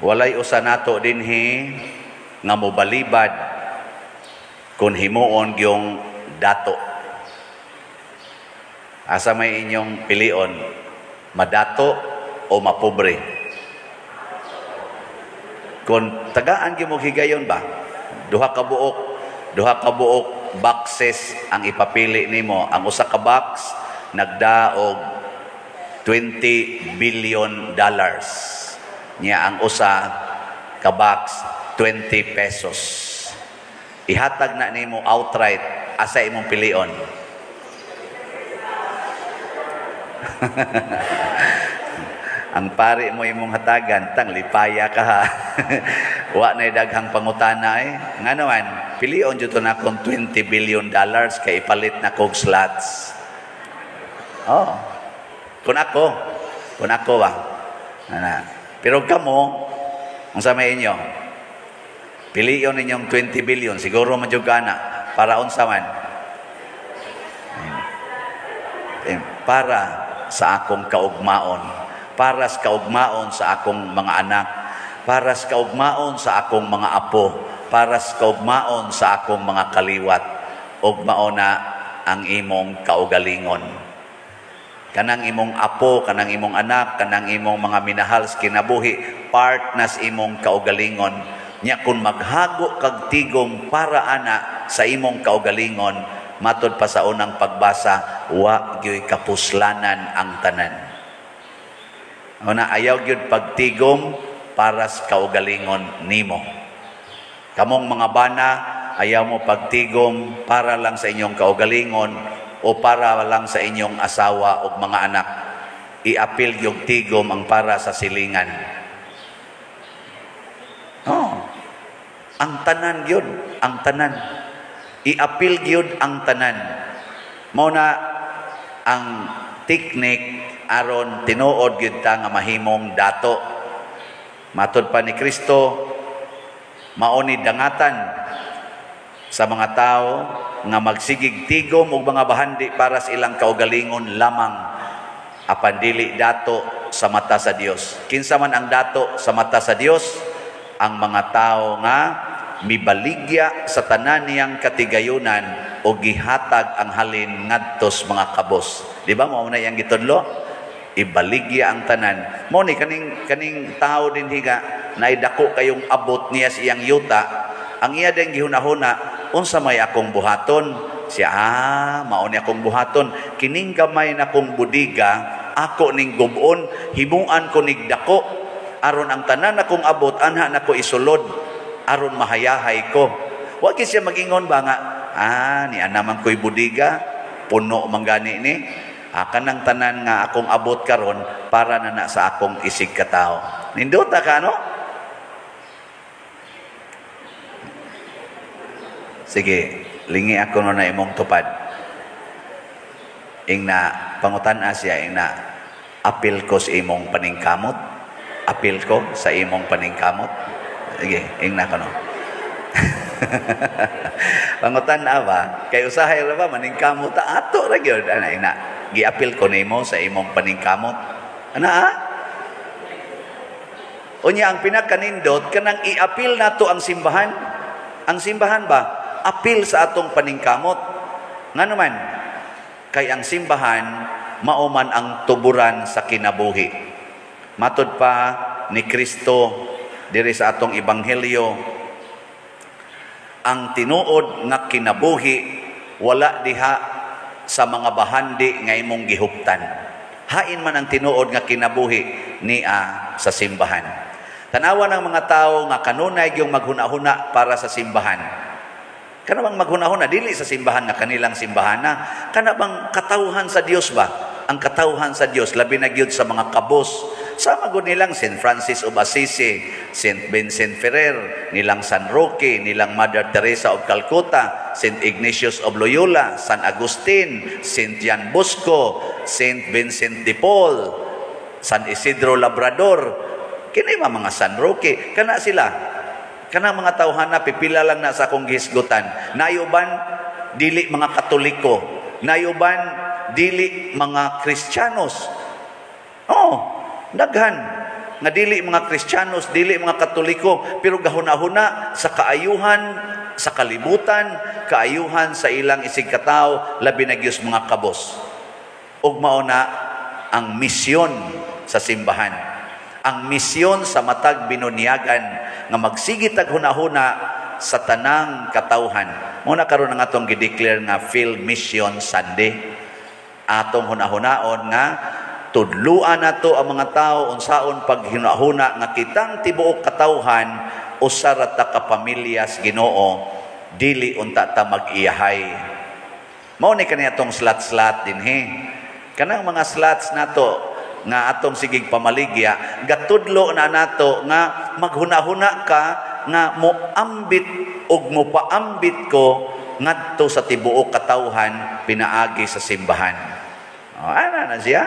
Walay usa nato dinhi nga mobalibad kung himuon gyung dato. Asa may inyong pilion, madato o mapobre? Kung tagaan gyud mo higayon ba? Duha ka buok boxes ang ipapili nimo. Ang usa ka box nagdaog $20 billion. Nya ang usa ka box, 20 pesos. Ihatag na nimo outright, asa imong pilion? Ang pari mo imong hatagan, tang lipaya ka ha. Wa na daghang pangutana eh. Nga naman, pilion jud to na akong $20 billion kay ipalit na kog slots. Oh. Kung ako ba? Ana. Pero kamo, unsa may inyo? Pilion ninyong 20 billion, siguro man jud kana para unsa man? Para sa akong kaugmaon, para sa kaugmaon sa akong mga anak, para sa kaugmaon sa akong mga apo, para sa kaugmaon sa akong mga kaliwat, ug mao na ang imong kaugalingon. Kanang imong apo, kanang imong anak, kanang imong mga minahal sa kinabuhi, part nas imong kaugalingon. Nya kung maghago kag tigom para ana sa imong kaugalingon, matod pa sa unang pagbasa, wa gyoy kapuslanan ang tanan. Una, ayaw gyud pagtigom para sa kaugalingon nimo. Kamong mga bana, ayaw mo pagtigom para lang sa inyong kaugalingon o para lang sa inyong asawa o mga anak. Iapil yung tigom ang para sa silingan. Oh, ang tanan gyud, ang tanan. Iapil gyud ang tanan. Mao na ang teknik aron tinuod gyud ta nga mahimong dato. Matod pa ni Kristo, mao ni dangatan sa mga tao nga magsigig tigom og mga bahandi para sa ilang kaugalingon lamang, apan dili dato sa mata sa Dios. Kinsa man ang dato sa mata sa Dios? Ang mga tao nga mibaligya sa tanan niyang katigayunan o gihatag ang halin ngadtos mga kabos. Di ba mao na iyang gitudlo? Ibaligya ang tanan. Mao ni kaning tao din higa naidako kayong abot niya sa iyang yuta. Ang iya din gihunahuna, unsa may akong buhaton? Siya, mao ni akong buhaton. Kining gamay na kong budiga, ako ning gubon, himuan ko nig dako. Aron ang tanan akong abot, anha nako isulod, aron mahayahay ko. Wa gyud siya magingon ba nga, ni anaman ko'y budiga, puno man gani ni. Kanang tanan nga akong abot karon para na na sa akong isig katao. Nindota ka, no? Sige, lingi ako no na imong tupad. Ing na pangutan-a siya, ing na apil ko sa imong paningkamot. Apil ko sa imong paningkamot. Sige, ing na ko no. Pangutan-a ba? Kay usahay ra ba maningkamot ta ato ra gyud ana ing na. Giapil ko nimo sa imong paningkamot. Ana ah? Unya ang pinakanindot kanang iapil nato ang simbahan. Ang simbahan ba? Apil sa atong paningkamot. Ngano man? Kay ang simbahan mao man ang tuburan sa kinabuhi. Matod pa ni Kristo diri sa atong ebanghelyo, ang tinuod nga kinabuhi wala diha sa mga bahandi nga imong gihuptan. Hain man ang tinuod nga kinabuhi nia sa simbahan. Tanawa ng mga tao nga kanunay gyung maghuna-huna para sa simbahan. Kana bang maghuna-huna dili sa simbahan nga kanilang simbahana? Kana bang katawhan sa Dios ba? Ang katawhan sa Dios labi na gyud sa mga kabos. Sama gud nilang Saint Francis of Assisi, Saint Vincent Ferrer, nilang San Roque, nilang Mother Teresa of Calcutta, Saint Ignatius of Loyola, San Agustin, Saint John Bosco, Saint Vincent de Paul, San Isidro Labrador. Kini mga San Roque, kana sila. Kana mga tawhana pipila lang na sa akong gihisgutan. Nayuban dili mga Katoliko, nayuban dili mga Kristiyanos. Oh, daghan. nga dili mga Kristiyanos, dili mga Katoliko, pero gahuna-huna sa kaayuhan sa kalibutan, kaayuhan sa ilang isig katawo, labi na gyud mga kabos. Ug mao na ang misyon sa simbahan. Ang misyon sa matag binunyagan nga magsige tag hunahuna sa tanang katawhan. Mao na karon ang atong gi-declare nga Field Mission Sunday. Atong hunahunaon nga tudluan nato ang mga tao unsaon paghunahuna nga kitang tibuok katawhan usa ra ta ka pamilya sa Ginoo, dili unta ta mag-iyahay. Mao ni kani atong slot-slot dinhi. Kanang mga slots nato nga atong sigig pamaligya, gatudlo na nato nga maghunahuna ka nga moambit og mopaambit ko ngadto sa tibuok katawhan pinaagi sa simbahan. Oh, ana na siya.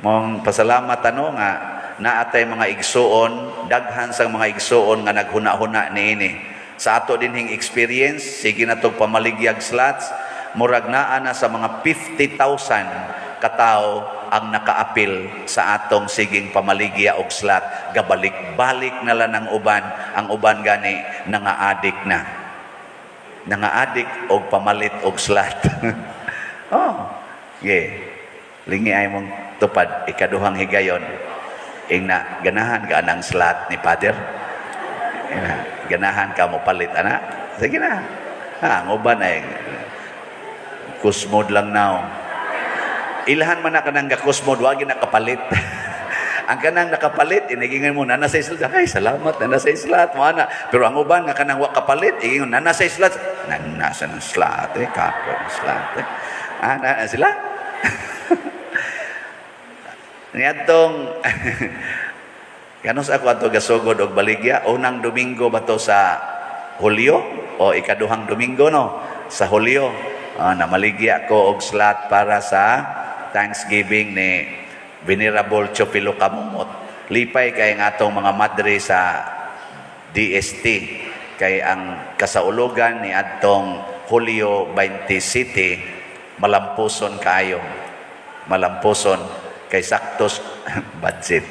Mong pasalamat ano nga naatay mga igsuon, daghan sang mga igsuon nga naghuna-huna niini. Sa ato dinhing experience, sige na tog pamaligyag slots, murag naa na sa mga 50,000 katao ang nakaapil sa atong siging pamaligya og slot. Gabalik-balik na lang ang uban, ang uban gani nanga-adik na. Nanga-adik og pamalit og slot. Oh, yeah. Lingi ay mong tupad ikaduhang higayon. Ingna ganahan ka anang slot ni Father. Ingna, ganahan ka mo palit ana. Sige na. Ha, ang uban ay kusmod lang now. Ilhan man na kanang gakusmod, wag nakapalit. Ang kanang nakapalit, inigingan mo, nana sa slot. Ay, salamat, nana sa slot. Mo ana. Pero ang uban nga kanang wa kapalit, igingon, nana sa slot. Nana sa slot, eh, kapo slot. Eh. Ah, na sila. Niadtong kanus ako ato gasugod og baligya, unang Domingo ba to sa Hulyo o ikaduhang Domingo no sa Hulyo, namaligya ko og slot para sa Thanksgiving ni Venerable Chopilo Kamumot. Lipay kay ang atong mga madre sa DST kay ang kasaulugan ni adtong Hulyo 27 malampuson kaayo. Malampuson kay saktos budget.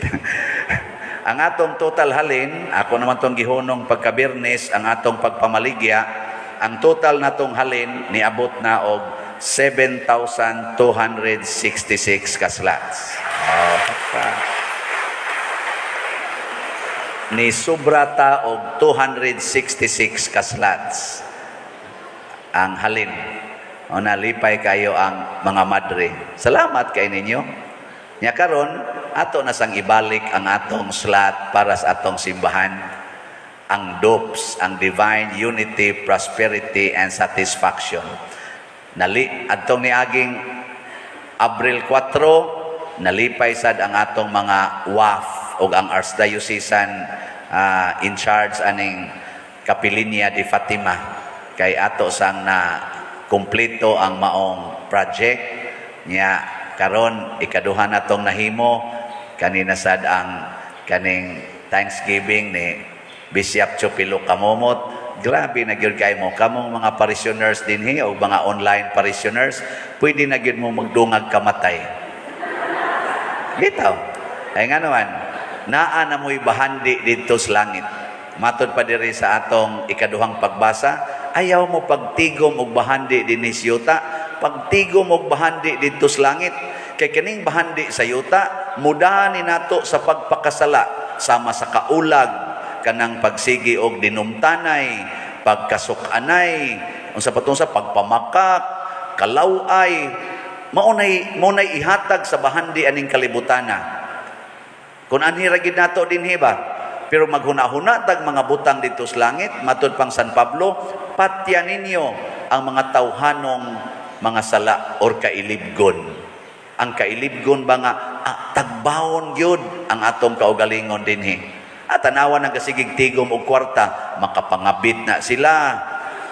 Ang atong total halin, ako naman tong gihunong pagkabirnes, ang atong pagpamaligya, ang total natong halin niabot na og 7,266 ka slots. Oh, ni sobra ta og 266 ka slots ang halin. O nalipay kayo ang mga madre. Salamat kay ninyo. Nya karon ato na sang ibalik ang atong slot para sa atong simbahan, ang DUPS, ang Divine Unity, Prosperity and Satisfaction. Nali adtong niaging Abril 4, nalipay sad ang atong mga WAF ug ang Archdiocesan in charge aning Kapilinya de Fatima kay ato sang na kumpleto ang maong project nya. Karon ikaduha natong nahimo kanina sad ang kaning Thanksgiving ni Bishop Chopilo Kamumot. Grabe na gyud kay mo kamong mga parishioners dinhi o mga online parishioners, pwede na gyud mo magdungag kamatay. Bitaw. Ay nga naman, naa na mo'y bahandi didto sa langit. Matod pa diri sa atong ikaduhang pagbasa, ayaw mo pagtigom og bahandi dinhi sa yuta, pagtigom og bahandi didto sa langit. Kay kining bahandi sa yuta, mudahan ni nato sa pagpakasala sama sa kaulag, kanang pagsigi og dinumtanay, pagkasukanay, unsa pa sa pagpamakak, kalaway, maunay ihatag sa bahandi aning kalibutana. Kung anhi ra gid nato dinhi ba? Pero maghuna-huna tag mga butang didto sa langit, matud pang San Pablo, patya ninyo ang mga tawhanong mga sala or kailibgon. Ang kailibgon ba nga tagbawon gyud ang atong kaugalingon dinhi. At tanawan ang kasigig tigom og kwarta, makapangabit na sila,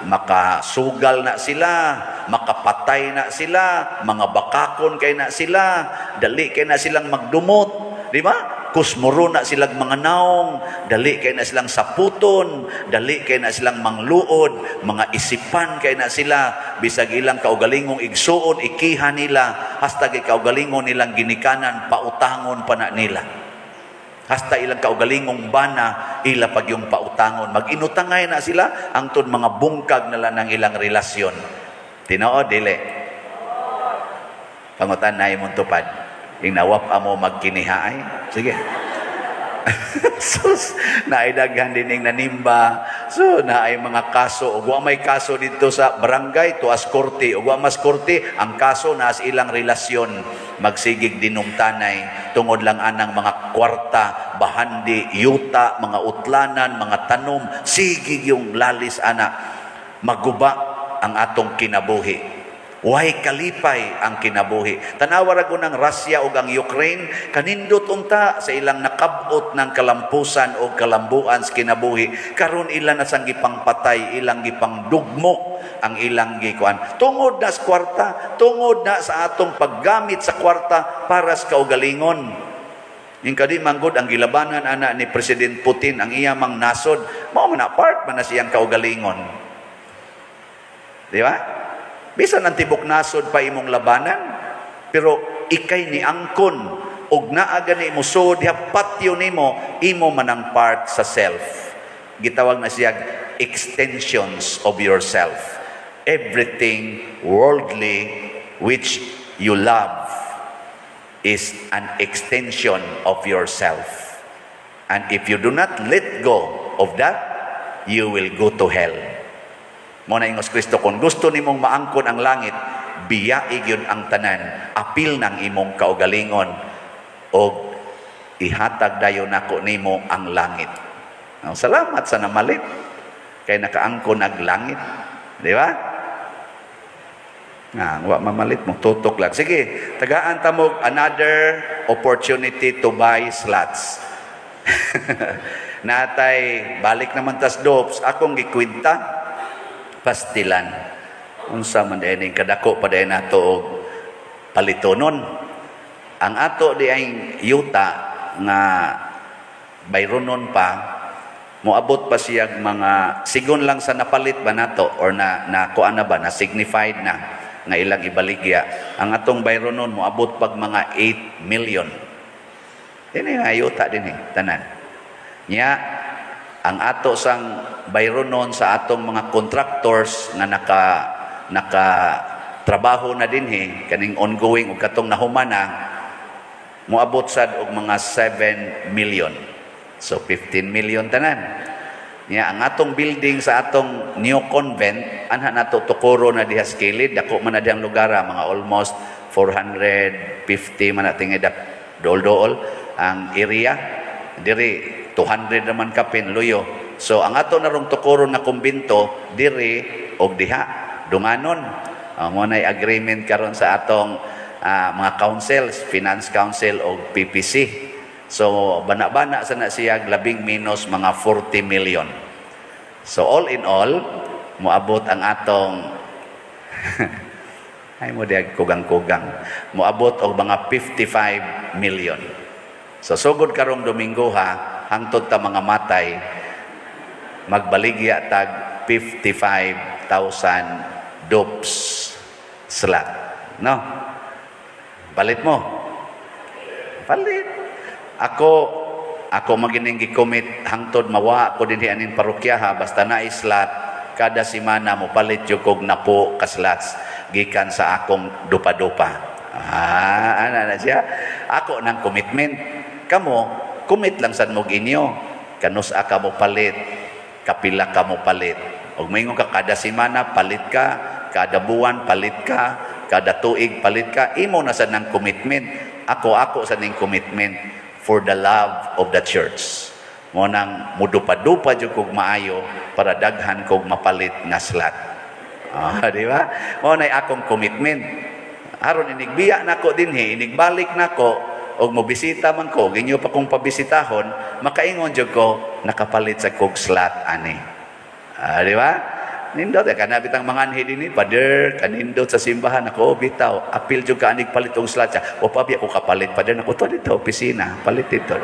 makasugal na sila, makapatay na sila, mga bakakon kay na sila, dali kay na silang magdumot, di ba? Kusmuro na silang mga naong, dali kay na silang saputon, dali kay na silang mangluod, mga isipan kay na sila, bisag ilang kaugalingong igsuon, ikiha nila, hastag ikaugalingon nilang ginikanan, pautangon pa na nila. Hasta ilang kaugalingong bana, ila pag yung pautangon. Mag-inutangay na sila, hangtod mga bungkag na lang ng ilang relasyon. Tinuod, dili? Pangutan na imong tupad. Inawap amo magkiniha ay. Sige. Sus, naidaghan din ning nanimba. So, naay mga kaso. Ug wa may kaso dito sa barangay, tuas korte. Ug wa mas korte, ang kaso naas ilang relasyon. Magsigig dinumtanay tungod lang anang mga kwarta, bahandi, yuta, mga utlanan, mga tanom, sigig yung lalis ana. Maguba ang atong kinabuhi. Way kalipay ang kinabuhi. Tanawa ra ng Russia ug ang Ukraine, kanindot unta sa ilang nakabot ng kalampusan o kalambuan sa kinabuhi. Karon ila na sang gipangpatay, ilang gipangdugmok ang ilang gikuan. Tungod na sa kwarta, tungod na sa atong paggamit sa kwarta para sa kaugalingon. Yung kadi manggod ang gilabanan ana ni President Putin ang iya mang nasod, mao man na part man na siyang kaugalingon. Di ba? Bisan ang tibok nasod pa imong labanan, pero ikay ni angkon og naa gani mo so diha patyo nimo, imo manang part sa self. Gitawag na siya extensions of yourself. Everything worldly which you love is an extension of yourself. And if you do not let go of that, you will go to hell. Mo na ingos Kristo, kung gusto nimong maangkon ang langit, biyai gyud ang tanan, apil ng imong kaugalingon, og ihatag dayon nako nimo ang langit. Oh, salamat sa namalit kay nakaangkon ang langit, di ba? Nga, wa mamalit mo, tutok lang. Sige, tagaan ta mo another opportunity to buy slots. Natay, balik naman tas dopes, akong gikwenta, pastilan. Unsa man diay kadako pa diay nato og palitonon. Ang ato di ay yuta nga bayronon pa, moabot pa siya mga sigon lang sa napalit ba nato or na na kuan na ba, na signified na nga ilang ibaligya. Ang atong bayronon moabot pag mga 8 million. Dini na yuta dinhi tanan. Nya ang ato sang bayronon sa atong mga contractors nga naka naka trabaho na dinhi kaning ongoing ug katong nahuman na, moabot sad og mga 7 million. So 15 million tanan. Nya ang atong building sa atong new convent anha nato tukoro na diha sa kilid, dako man na dihang lugar, mga almost 450 man na tingay dool-dool ang area diri, 200 naman kapin luyo. So ang ato narong tukoro na kumbinto diri og diha dunganon. Mo nay agreement karon sa atong mga councils, Finance Council og PPC. So bana-bana sa na siya labing minus mga 40 million. So all in all, moabot ang atong ay mo diag kugang-kugang. Moabot og mga 55 million. So sugod karong Domingo ha, hangtod ta mga matay, magbaligya tag 55,000 dopes slot. No? Palit mo. Palit. Ako ako magining gi-commit hangtod mawa ko dinhi aning parokya ha, basta na slot kada semana mo palit jud kog napo ka slots gikan sa akong dupa-dupa. Ah, ana na siya. Ako nang commitment. Kamo, commit lang sad mo inyo. Kanus ka mo palit, kapila ka mo palit. Og moingon ka kada semana palit ka, kada buwan palit ka, kada tuig palit ka, imo na sad nang commitment. Ako ako sa ning commitment for the love of the church. Mo nang mudupa-dupa jud kog maayo para daghan kog mapalit nga slot. Ah, di ba? Mo nay akong commitment. Aron inigbiya nako dinhi, inigbalik nako og mobisita man ko, ginyo pa kong pabisitahon, makaingon jud ko nakapalit sa kog slot ani. Ah, di ba? Nindot kana bitang manganhi dinhi, pader kanindot sa simbahan ako bitaw, apil jud ka anig palit og slot siya. O pabi ako kapalit, pader nako to dito opisina, palit dito.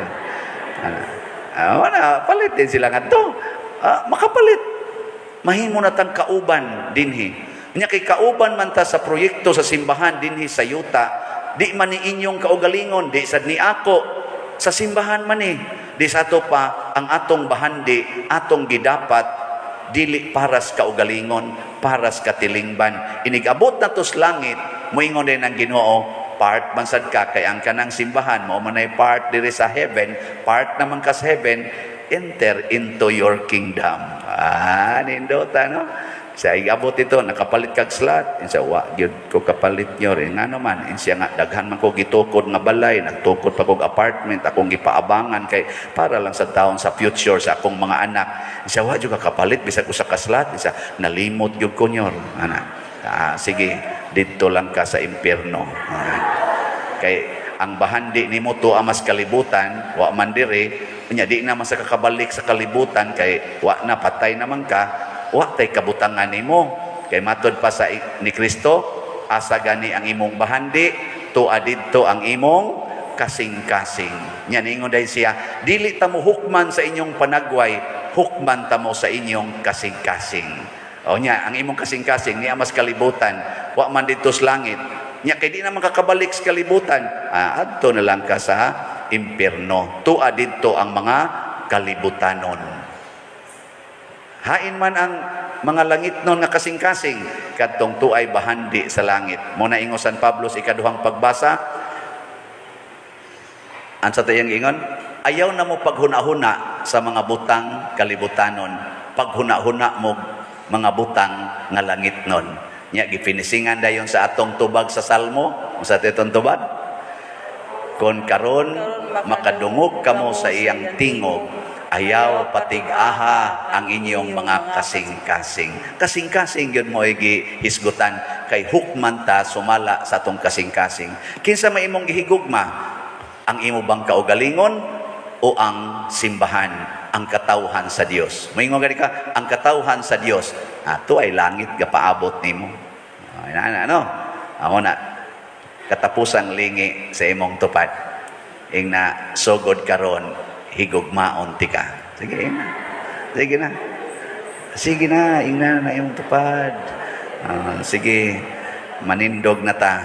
Ah, wala palit din sila ngadto. Ah, makapalit. Mahimo na tang kauban dinhi. Nya kay kauban man ta sa proyekto sa simbahan dinhi sa yuta, di man ni inyong kaugalingon, di sad ni ako. Sa simbahan man eh. Di sa ato pa, ang atong bahandi, atong gidapat, dili paras kaugalingon, paras katilingban. Inigabot na to's langit, moingon din ang Ginoo, part man sad ka kay ang kanang simbahan mao man ay part diri sa heaven, part naman ka sa heaven, enter into your kingdom. Ah, nindota, no? Sa igabot ito, nakapalit kag slot. Insa, wa gyud ko kapalit nyo rin. Ngano man, insiya nga, daghan man ko gitukod nga balay, nagtukod pa kog apartment, akong gipaabangan kay para lang sa taon sa future sa akong mga anak. Insa, wa gyud ka kapalit bisag usa ka slot. Insa, nalimot gyud ko nyor. Ana. Ah, sige, didto lang ka sa impierno. Ah. Kay ang bahandi nimo to amas kalibutan, wa man dire, unya di na man sa kakabalik sa kalibutan kay wa na, patay naman ka, wa tay kabutangan nimo. Kay matod pa sa ni Kristo, asa gani ang imong bahandi, tuwa didto ang imong kasing-kasing. Nya ningon dahil siya, dili ta mo hukman sa inyong panagway, hukman ta mo sa inyong kasing-kasing. O nya, ang imong kasing-kasing niya mas kalibutan, wa man didto sa langit. Nya kay di na makakabalik sa kalibutan, ah, adto na lang ka sa impierno. Tua didto ang mga kalibutanon. Hain man ang mga langit nun nga kasing-kasing, kadtong tuay bahandi sa langit. Mo na ingon San Pablo sa ikaduhang pagbasa, ang sa tayang ingon, ayaw na mo paghuna-huna sa mga butang kalibutanon, paghuna-huna mo mga butang nga langit nun. Nya gifinisingan dayon sa atong tubag sa Salmo, sa atong tubag. Kon karon makadungog kamo sa iyang tingog, ayaw patig-aha ang inyong mga kasing-kasing. Kasing-kasing yun mo gihisgutan kay hukman ta sumala sa atong kasing-kasing. Kinsa may imong gihigugma? Ang imo bang kaugalingon o ang simbahan, ang katawhan sa Dios? Moingon gani ka, ang katawhan sa Dios. Ato ay langit gapaabot nimo. Ay, na, ano? Amo na katapusang lingi sa imong tupad. Ing na sugod karon, higugmaon ti ka. Sige na. Sige na. Sige na, ingna na imong tupad. Ah, sige, manindog na ta.